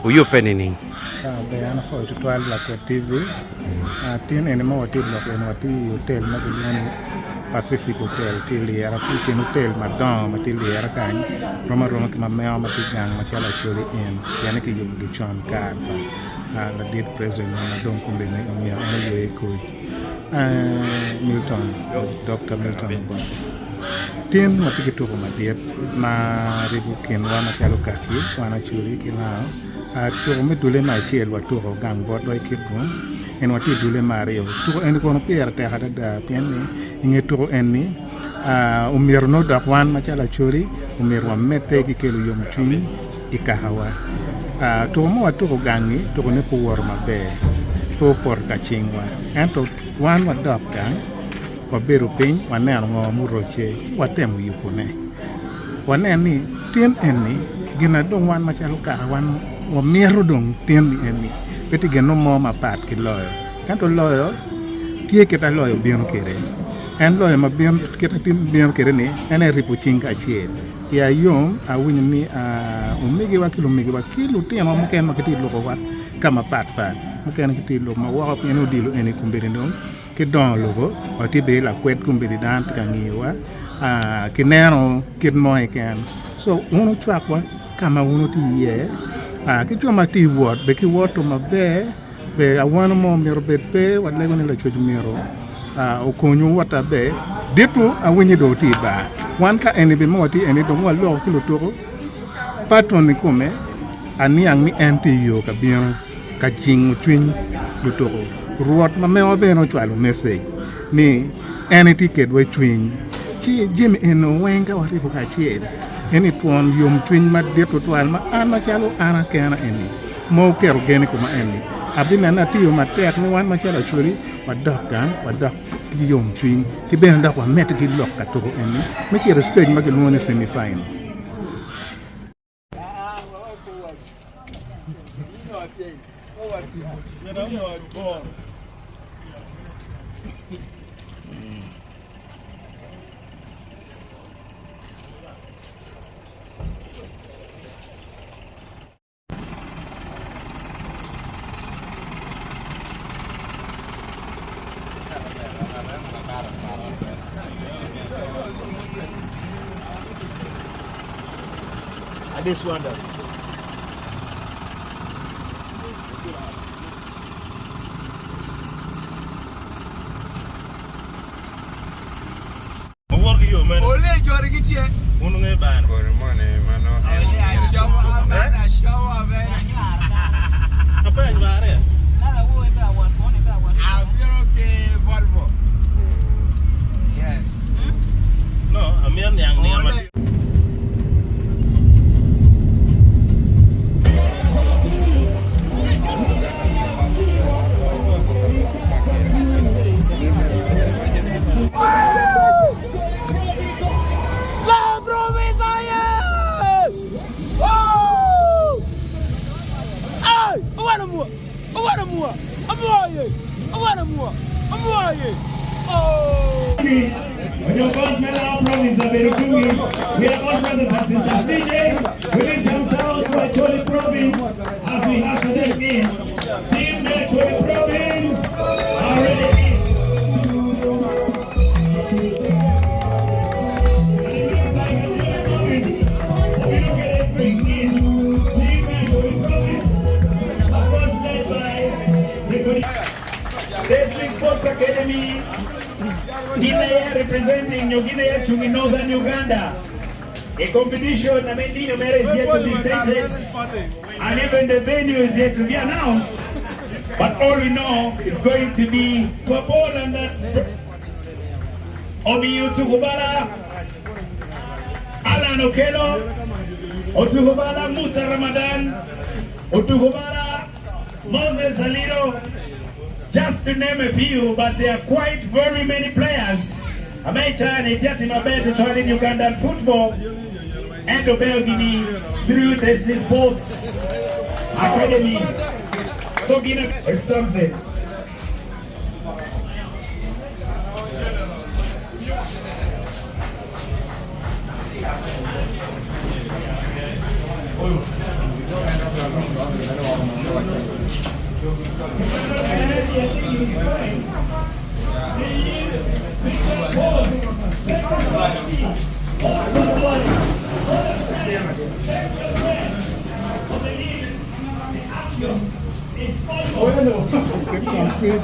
Wuyubbe nining? Ber an apwoyo tutwal Lakwed TV. Tin eni ma watye lok eni watye i otel ma kilwongo ni Pacific Hotel tye i Lira tye i kin otel madongo ma tye i Lira kany rom aroma ki ma mego ma tye gang macalo Acholi Inn pien ni kiyubogi con kare pa ladit president ma dong kombeddi omyero en oywe kuc Milton Dokta Milton Obote. Tin watye ki tuko madit ma ribo kinwa macalo kaki wan Acholi ki Lango. Tuko me dule me acel watuko gang botwa i Kitgum en watye i dule me aryo. Tuko eni kono pire tek adada pien ni i nge tuko eni omyero nongo dok wan macalo Acholi omyero wamedde ki kelo yomcwiny i kakawa. Tuko ma watuko gang-ngi tukone pe owoto maber pe opoto ka cingwa ento wan wadok gang wabedo piny waneno ngo murocce ci watemo yubone. Wanen ni tin eni gin na dong wan macalo kaka wan wamito dong tin ni eni pe tye gin mo mapat ki loyo ento loyo tye kit ma loyo bino kwede en loyo ma bino kit ma bino kwede ni en aye ribo cing kacel iya yom awinyo ni omegiwa ki lumegiwa ki lutinowa mukene ma gitye ka lukowa ka mapatpat mukene gitye ka luko ma woko pien odilo eni kombeddi dong Ki dongo lobo, watye bene lakwed kombeddi dano tye ka ngiyowa ki neno kit mo keken. Co wun wucwakwa ka ma wun wutye iye ki jo ma tye i wot bene ki woto maber bene awano mo myero obed pe walego ni lacwec myero okonywu wot aber ditwu awinyo dong wutye i bar wan ka eni bene ma watye eni dong waloko ki lutuku patron kikome aniang ni en tye iyo ka bino. ka jingo cwiny lutuku. Rwot ma mewa bene ocwalo message ni en etye kedwa i cwiny. Ci jami eno weng ka waribo kacel eni twon yom cwiny madit tutwal ma an macalo an akena eni ma wuketo gen i koma eni abineno atiyo matek ni wan macalo Acholi wadok gang wadok ki yom cwiny ki bene dok wamedde ki lok ka tuku eni me cito i stage ma kilwongo ni semi final. Let's get some seat.